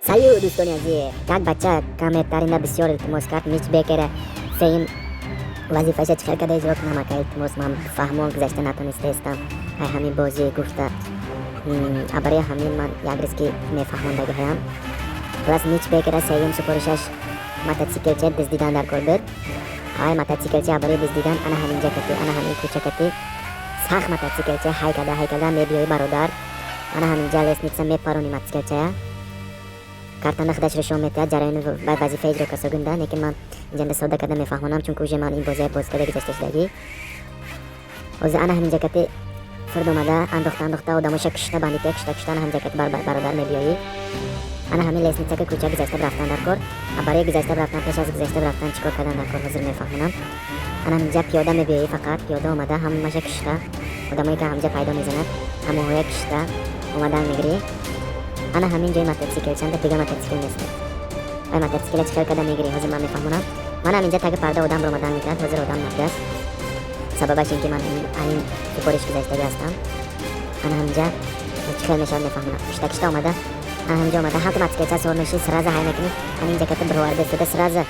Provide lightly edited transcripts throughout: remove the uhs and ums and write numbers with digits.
Салют, дӯстони азиз! Як бача комментарийда бисёр илтимос кард, Мич Бекера сеюм вазифаша чӣ хел карда иҷро кунам, ака, илтимос, ман фаҳмон гузашта натонистаистам ай ҳамин бозӣ гуфта. Барои ҳамин ман як рӯз ки мефаҳмондагиҳаям. Хулас, Мич Бекера сеюм супоришаш мотоциклча дуздидан дар кор буд. Ай мотоциклча барои дуздидан ана ҳаминҷа кати, ана ҳамин кӯча кати сахт мотоциклча ҳай карда, ҳай карда мебиёӣ, бародар, ана ҳаминҷа лестница мепарони мотоциклчая. Картанда худаш шом метиҳад, ҷараёни вазифа иҷро касогунда. Лекин ман инҷанда содда карда мефаҳмонам, чунки уже ман ин бозия боз карда гузашта шудагӣ. Ҳозир ана ҳаминҷа кати фурд омада, андохта, андохта, одамоша кушта, бандития кушта, кушта, ана ҳаминҷа кати, бародар, мебиёӣ. Ана ҳамин лестница ка кӯча гузашта рафтан дар кор. Барои гузашта рафтан, пеш аз гузашта рафтан чӣ кор кардан дар кор, ҳозир мефаҳмонам. Ана ҳаминҷа пиёда мебиёӣ, фақат пиёда омада, ҳамаша кушта, одамое ки ҳаминҷа пайдо мезанад, ҳамоҳоя кушта омадан мегирӣ. Ана ҳамин ҷои мотоцикл чанда дига мотоцикл нест. Ай мотоцикла чӣ хел карда мегирӣ, ҳозир ман мефаҳмонам. Ман ҳаминҷа таги парда одам ромадан мекард, ҳозир одам набудааст. Сабабаш ин ки ман ин супориш гузаштагӣ ҳастам. Ана ҳаминҷа чӣ хел мешавад, мефаҳмонам. Кушта, кушта омада, ана ҳаминҷа омада, ҳамто мотоциклча сор мешӣ, сразу ҳай мекунӣ. Ана инҷа ката бироварда истода, сразу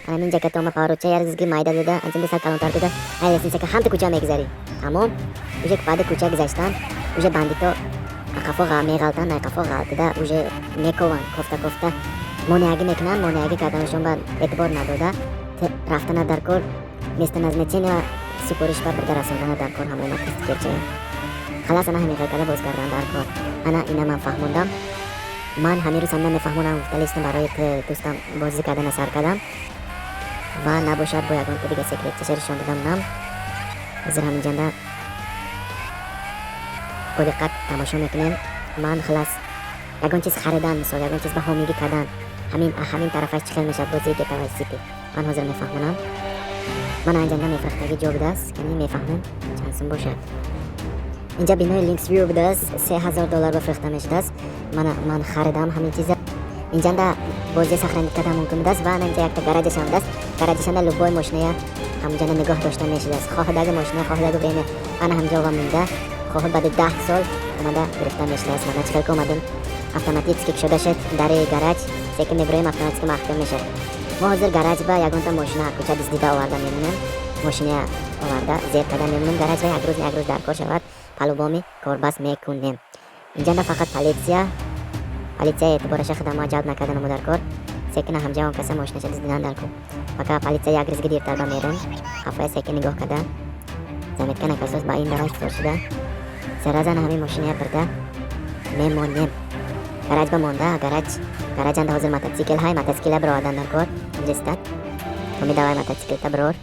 ана ҳаминҷа ката ома, поворотча ярзги майда дода, анҷанда сал калонтар дода, ай лестница ка ҳамто кӯча мегузарӣ. Тамом, уже баъди кӯча гузаштан уже бандито қафо меғалтанд, ай қафо ғалтида уже мекованд, кофта, кофта монеагӣ мекунанд. Монеагӣ карданашон ба эътибор надода рафтана дар кор, место назначения супориш ба бурда расондана дар кор ҳамон мотоциклчая. Халас, ана ҳамин хел карда боз кардан дар кор. Ана ина ман фаҳмондам. Ман ҳамин рӯз ҳамина мефаҳмонам гуфта листам барои дӯстам бозӣ кардана сар кардам ва набошад бо ягонта дига секретчаша нишон додам нам. Ҳозир ҳаминҷанда бо диққат тамошо мекунем. Ман хулас, ягон чиз харидан, мисол, ягон чиз ба ҳомигӣ кардан, ҳамин тарафаш чӣ хел мешавад бозии GTA Vice City, ман ҳозир мефаҳмонам. Ман анҷанда мефурӯхтагӣ ҷо будааст, кани мефаҳмем, чанд сум бошад. Инҷа бинои Lynx View будааст, 3000 доллар ба фурӯхта мешудааст. Ман харидам ҳамин чиза. Инҷанда бозия сохранить кардан мумкин будааст ва ана инҷа якта гаражашам будааст. Гаражашанда любой мошиная ҳамҷанда нигоҳ дошта мешудааст, хоҳдаги мошина, хоҳдаги время ана ҳамҷо ва монда, хоҳ баъди 10 сол омада гирифта мешудааст. Мана чӣ хел ки омадем, автоматически кушода шуд дари гараж. Се ки мебироем, автоматически маҳкам мешавад. Мо ҳозир гараж ба ягонта мошина кӯча дуздида оварда мемонем, мошиная оварда зер карда мемонем гараж ба. Як рӯз, як рӯз дар кор шавад, по-любому корбас мекунем. Инҷанда фақат полиция, полиция эътибораша хидама ҷалб накарданамо дар кор. Секина ҳамҷа он каса мошинаша дуздидан дар кор. Пока полиция як рӯзги дертар ба мерем, хафая секин нигоҳ карда, заметка накасос ба ин гараж сор шуда, сразу ана ҳамин мошиная бирда мемонем гараж ба монда. Гараж, гаражанда ҳозир мотоцикл ҳай, мотоцикле бировардан дар кор. Инҷа истад, томи, давай мотоциклта бирор,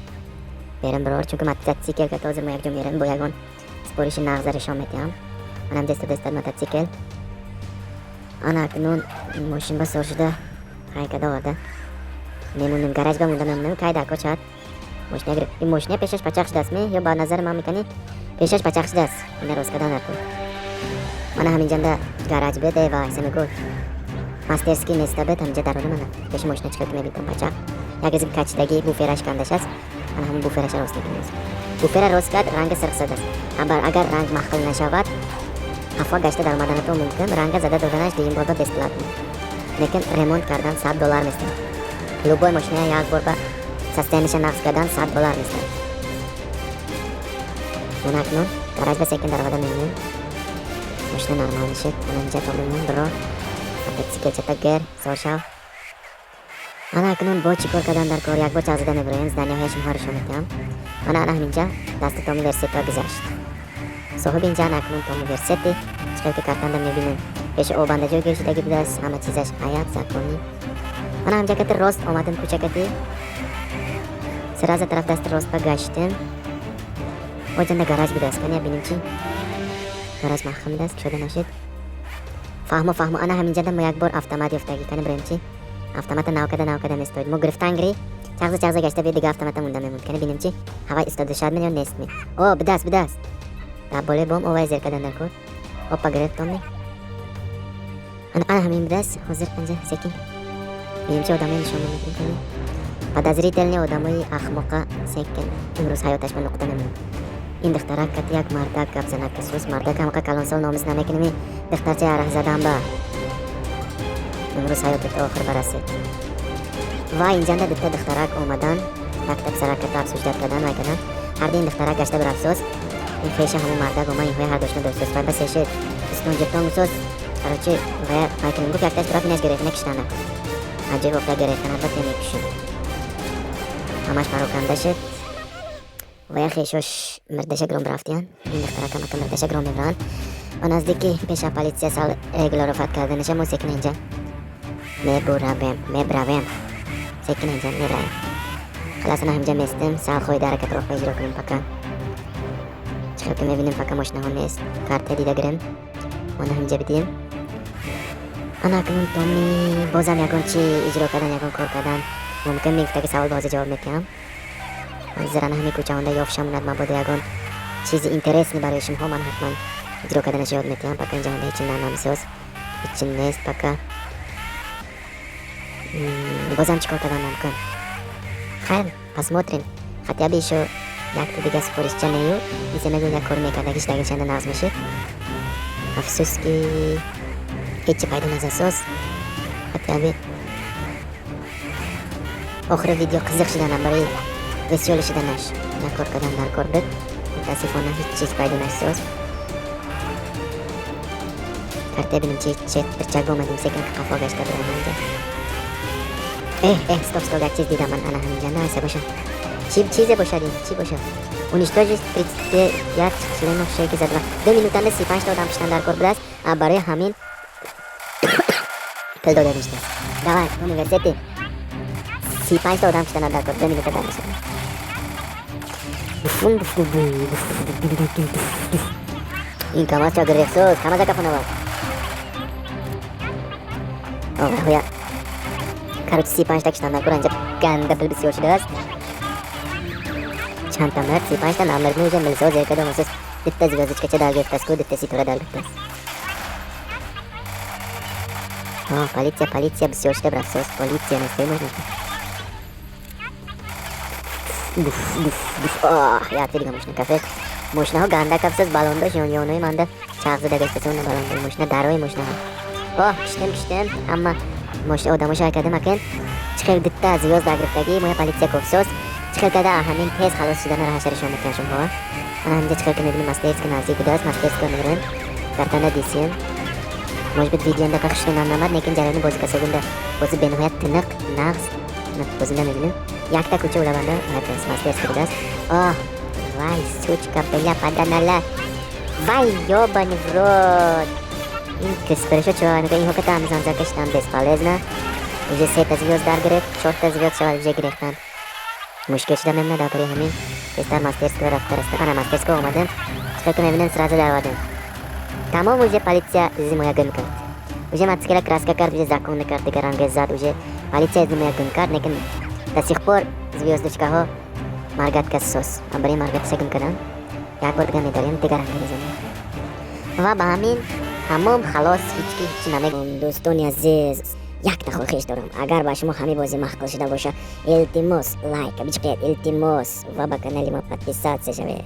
берем, бирор, чунки мотоцикл ката ҳозир мо якҷо мерем, бо ягон супориши нағза решон метиҳам. Ман ҳамҷа истода истад мотоцикл. Ана акнун мошин ба сор шуда, ҳай када оварда мемонем, гараж ба монда мемонем. Кай дар кор шавад, мошина гириф. Ин мошина пешаш пачақ шудааст ме ё ба назари ман мекунӣ, пешаш пачақ шудааст. Ина рост кардан дар кор. Мана ҳаминҷанда гараж беде ва семегӯ мастерский места бед. Ҳаминҷа дарори мана пеши мошина чӣ хел ки мебинам, пачақ, як рӯзи качидагӣ, буфераш кандаш аст. Ана ҳамин буфераша рост мекунем. Буфера рост кард, ранга сирх задааст. Агар ранг маҳқил нашавад, қафо гашта даромаданатон мумкин. Ранга зада доданаш дуюм бор ба бесплатно, лекин ремонт кардан 100 доллар местад. Любой мошина як бор ба состояниеша нақс кардан 100 доллар местад. Мана акнун гараж ба секин даромада мемонем, мошина нормал мешед. Ана инҷа то мемон, биро мотоциклчата гер, сор шав. Ана акнун бо чӣ кор кардан дар кор? Як бор чағзида мебироем, зданияҳоя шумоҳоро шо метиҳам. Ана, ана ҳаминҷа дасти Томи Версетиро гузашт соҳиби инҷа. Ана акнун Томи Версети чӣ хел ки картанда мебинем, пеши обанда ҷойгир шудагӣ будааст, ҳама чизаш ҳаят законӣ. Ана ҳамҷа кати рост омадем, кӯча кати сразу тараф дасти рост ба гаштем. Оҷанда гараж будааст, кани бинем чӣ, гараж маҳкам будааст, кушода нашид. Фаҳмо, фаҳмо. Ана ҳаминҷада мо як бор автомат ёфтагӣ, кани бирем чӣ. Автомата нав када, нав када местоид. Мо гирифтан гири, чағза, чағза гашта би, дига автомата монда мемонд. Кани бинем чӣ, ҳавай истода шад ё нест ми. О, бидааст, бидааст, дар болои бом овай зер кардан дар кор. Опа, гирифт томи. Ана, ана ҳамин будааст. Ҳозир анҷа секин бинем чӣ одамои нишон мемекунем. Кани подозрительный одамои ахмоқа секин имрӯз ҳаёташ ба нуқта мемонад. Ин духтарак кати як мардак гап занад, касус мардак ҳамақа калонсол, номус намекунеми, духтарчаи арақ задан ба. Имрӯз ҳаётат охир барасид. Ва инҷанда дута духтарак омадан, якта писараката обсуждать кардан, вай кардан. Ҳарду ин духтарак гашта бирафсоз. Ин хеша ҳамун мардак ома, инҳои ҳар дошта дошт. Вай ба сеши истонҷиртон гусоз. Короче, вая вай кунем, гуфт, якташ бирафт, инаш гирехтана киштана. Аҷиб воқеа, гирехтана ба мекушид. Ҳамаш пароканда шуд. Вая хешош мирдаша гиром рафтиян. Ин духтаракам ака мирдаша гиром мебаранд. Ба наздики пеша полиция сал регуларофат карданаша мо секина инҷа мебуравем, мебравем. Секина инҷа мераем. Халас, ана ҳамҷа местем, сал хоҳи даракатро иҷро кунем пока. Чӣ хел ки мебинем, пока мошинаҳо нест. Карта дида гирем. Ана ҳамҷа бидием. Ана акнун томи бозам ягон чи иҷро кардан, ягон кор кардан мумкин мегуфта, ки савол ба ҳозир ҷавоб метиҳам. Ҳозир ана ҳамин кӯчаонда ёфтшамонад, мабодо ягон чизи интересный барои шумоҳо, ман ҳатман иҷро карданаш ёд метиҳам. Пока инҷа ҳеҷ нанамисоз, ҳеҷ нест пока. Бозам чӣ кор кардан мумкин? Хайр, посмотрим. Хотя бы ещё якта дига супоришча нею мисе мегӯ, як кор мекардагиш дагишанда нағз мешид. Афсӯс, ки ҳеҷ пайдо назасоз. Хотя бы охири видео қизиқ шиданам, барои весёлый шиданаш як кор кардан дар кор буд. Мутаассифона, ҳеҷ чиз пайдо нашсоз. Карта бинем, чи чи бирчак омадем, секин қафо гашта бирам инҷа. Эҳ, эҳ, стоп, стоп, як чиз дидам ман ана ҳаминҷа. Насе бошад, чӣ чизе бошад, ин чӣ бошад? Уничтожить 35 членов шейки за 2 минутанда 35 та одам киштан дар кор будааст. Барои ҳамин пул дода мешудааст. Давай, университети 35 та одам киштан дар кор 2 минута дар мешавад. Ин КамАЗ ча гирехсоз, КамАЗа кафонавад. Оя, короче, 35 та киштан дар кор, анҷа ганда пул бисёр шудааст. Чандта мард, 35 та намерд уже милсо зер кардам асос дитта звездочка ча дар гирифтааст ку, дитта ситора дар гирифтааст. О, полиция, полиция бисёр шуда брафсоз, полиция несте можно. Буф, буф, буф. Оҳ, якта дига мошина кафе. Мошинаҳо ганда кафсоз, балондош ён-ёнои манда чарх зада гаштаса, уна балондои мошина, дарои мошинаҳо. Оҳ, киштем, киштем, ҳама мошина одамошо кардем акен. Чӣ хел дитта звёзд дар гирифтагӣ, моя полиция кофсоз. Чӣ хел карда ҳамин тез халос шудана раҳашаришон метиҳан шумоҳо. Ана ҳаминҷа чӣ хел ки мебинем, Мастерска наздик будааст, Мастерска мерем. Картана дисем. Может быть, видеонда ка хушро намад, лекин ҷараёни бозӣ касогунда бозӣ бениҳоят тиниқ, нағз. Бозинда мебинем. Якта кӯча улаванда Мастерска будааст. Оҳ, вай, сучка, бля, паданала. Вай, ёбаный в рот. Ин кисфаришо чо, инҳо ка там занза каштан бесполезно. Уже сета звёзд дар гирифт, чорта звёзд шавад, уже гирифтан. Мушкил шуда мемонад, дар барои ҳамин тезтар Мастерского рафта раста. Ана Мастерского омадем. Чӣ ки мебинем, сразу даровардем. Тамом, уже полиция изи моя гум кард. Уже мотоцикла краска кард, уже закон кард, дигар ранге зад, уже полиция изи моя гум кард, лекин до сих пор звёздочка ҳо моргать касос. Барои моргать аша гум кардан. Як бор дига медарем, дигар ранге мезанем. Ва ба ҳамин тамом, халос, ҳеҷ ки ҳеҷ намегӯм. Дӯстони азиз, якта хоҳиш дорам: агар ба шумо ҳамин бозӣ маъқул шуда боша, илтимос, лайк бичиқед, илтимос, ва ба канали мо подписаться шавед.